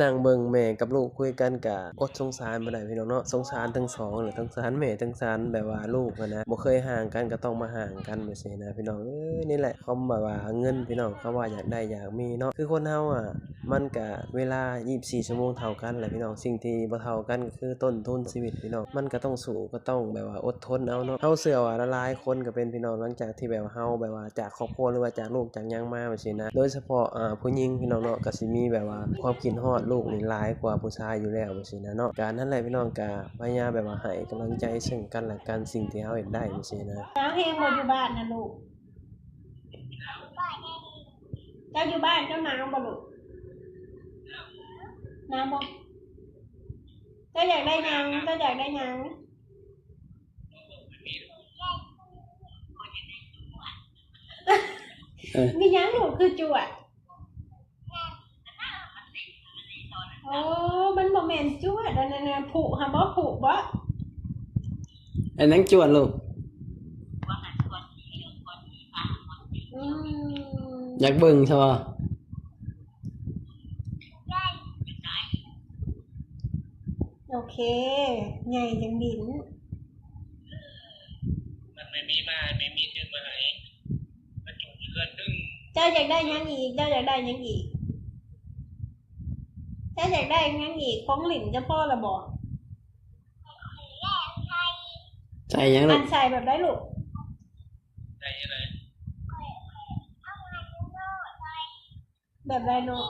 ນັ່ງເບິ່ງແມ່ກັບລູກຄຸຍກັນກະອົດສົງສານບໍ່ໄດ້ພີ່ນ້ອງເນາະ, ສົງສານທັງສອງແຫຼະ, ສົງສານແມ່ ສົງສານແບບວ່າລູກຫັ້ນນະ, ບໍ່ເຄີຍຮ່າງກັນກໍຕ້ອງມາຮ່າງກັນແບບຊີ້ນະພີ່ນ້ອງເອີຍ. ນີ້ແຫຼະຄວາມແບບວ່າເງິນພີ່ນ້ອງ, ຄຳວ່າຢາກໄດ້ຢາກມີເນາະ, ຄືຄົນເຮົາອະ ມັນກະເວລາ ຊາວສີ່ຊົ່ວໂມງເທົ່າກັນແຫຼະພີ່ນ້ອງ, ສິ່ງທີ່ບໍ່ເທົ່າກັນກໍຄືຕົ້ນທຶນຊີວິດພີ່ນ້ອງ, ມັນກໍຕ້ອງສູ້ ກໍຕ້ອງແບບວ່າອົດທົນເອົາເນາະ. ເຮົາເຊື່ອວ່າຫຼາຍໆຄົນກໍເປັນພີ່ນ້ອງ, ຫຼັງຈາກທີ່ແບບວ່າເຮົາແບບວ່າຈາກຄອບຄົວ ຫຼືວ່າຈາກລູກຈາກຫຍັງມາແບບຊີ້ນະ, ໂດຍສະເພາະ ອາ ຜູ້ຍິງພີ່ນ້ອງເນາະ, ກໍຊິມີແບບວ່າຄວາມຄິດຮອດລູກນີ້ຫຼາຍກວ່າຜູ້ຊາຍຢູ່ແລ້ວແບບຊີ້ນະເນາະ. ກະນັ້ນແຫຼະພີ່ນ້ອງ, ກະພະຍາຍາມແບບວ່າໃຫ້ກຳລັງໃຈເຊິ່ງກັນແລະກັນ, ສິ່ງທີ່ເຮົາເຮັດໄດ້ແບບຊີ້ນະ. ໜາວແຮງບໍ່ຢູ່ບ້ານນະລູກ? ເຈົ້າຢູ່ບ້ານເຈົ້າໜາວບໍ່ລູກ? ໜາວບໍ່? ເຈົ້າຢາກໄດ້ຫຍັງ? ເຈົ້າຢາກໄດ້ຫຍັງ? ເອີ ມີຫຍັງລູກຄືຈວດ? ໂອ້ ມັນບໍ່ແມ່ນຈວດ ອັນນັ້ນນະ ຜຸຫັ້ນບໍ? ຜຸບໍ? ອັນນັ້ນຈວດລູກ. ອືມ ຢາກເບິ່ງຊະບໍ? ໂອເຄ ໃຫຍ່ຈັ່ງດິນ. ມັນໄມ່ມີມາ ໄມ່ມີຊື້ມາໃຫ້ ມັນຢູ່ເຮືອນດຶງ. ເຈົ້າຢາກໄດ້ຫຍັງອີກ? ເຈົ້າຢາກໄດ້ຫຍັງອີກ? ເຈົ້າຢາກໄດ້ຫຍັງອີກ? ຂອງຫຼິ້ນເຈົ້າພໍລະບໍ? ໃສ່ຫຍັງລູກ? ອັນໃສ່ແບບໃດລູກ? ໃສ່ຈັ່ງໃດ? ແບບໃດລູກ?